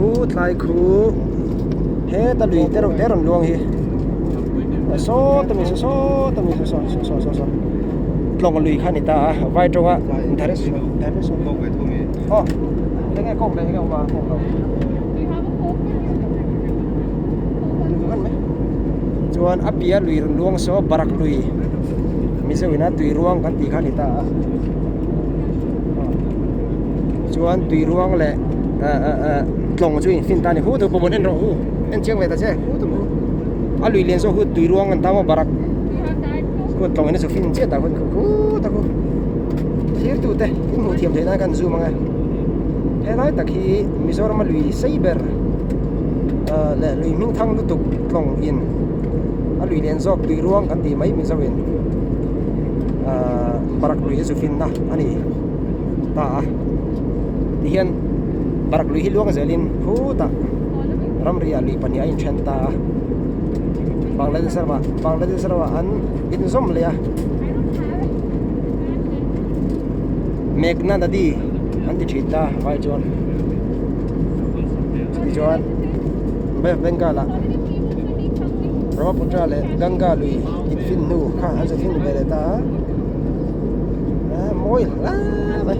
Khu tlai khu heta lui te reuh te rawn luang hi sawta mi saw sawta mi saw saw saw saw saw tlawng lui kha a ni ta a vai tawnga aw enge kawng leh enge awm a kawng lo chuan a piah lui rawn luang saw barak lui mizo ina tui ruang kan tih kha a ni ta a. Chuan tui ruang leh tlawng chu in fin ta a ni hu tu pawh en rawh u en chiang ve ta che hu tu a lui lian zawk hu tui ruang an tam a barak khu tlawng in a chu fin chiah ta hun khu khu ta khu thlir tu te in hmuh thiam theih nan khan zoom ang e helai tak hi Mizoram a lui sei ber leh lui hming thang lutuk tlawng in a lui lian zawk tui ruang kan tih mai Mizo in barak lui a chu fin na a ni. Ta a tihian barak lui hi luang zelin khutah ramri ah lui pahnih a inthen ta a Bangladesh ramah Bangladesh ramah an inzawm leh a Meghna nadi an ti thin ta vai chuan tichuan Bay of Bengal ah Brahmaputra leh Ganga lui infin hnu kha an zet fin ve leh ta a. Mawi hle mai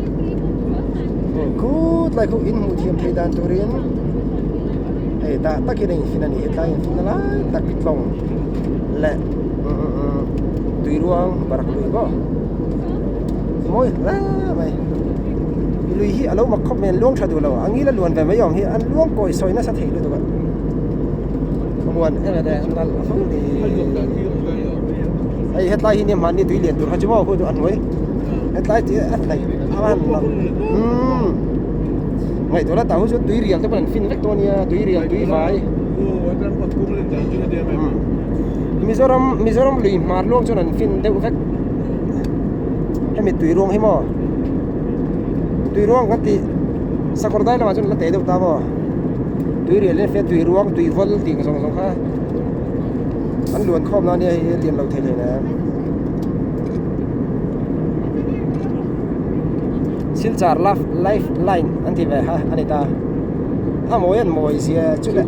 khut lai khu in hmuh thiam theih dan turin hei tah takin a infin a ni hetlai infin na lai tak tlawng leh tui ruang barak lui maw mawi hle mai lui hi a lo mak khawp mai an luang tha duh lo a ngil a luan ve mai awm hi an luang kawi sawi nasa thei lutuk a muan em em an lal a fo ni. Hei hetlai hi nia mahni tui lian tur kha chu maw khu chu a hnuai hetlai tui a hnaih a han lang umm ngaihtuah la tah hu chuan tui rial te pawh an fin vek dawn nia tui rial tui vai Mizoram Mizoram lui hmar luang chuan an fin deuh vek hemi tui ruang hi maw tui ruang kan tih sakawr dai lamah chuan la teh deuh ta maw tui rial hi a fiah tui ruang tui vawl tih zawng zawng kha. An luan khawm na ania hei lian lo thei hle nen. Silchar love life line an ti ve ha ani ta. A mawi an mawi zia chu le.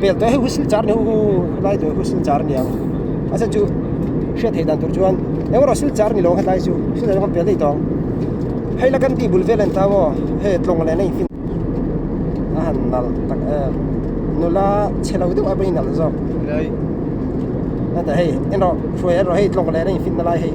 Pel tawh hei hu silchar ni hu lai tur hu silchar ni ang. A chhan chu hriat theih dan tur chuan eng erawh silchar ni lo hetlai chu silchar chu kan pel daih tawh ang. Hei la kan tih bul vel a ni ta maw hei tlawng nen a infin. A han nalh tak em nula chhe lo deuh ai pawhin nalh zawk heta hei en rawh hruai en rawh hei tlawng leh na in fit na lai hei.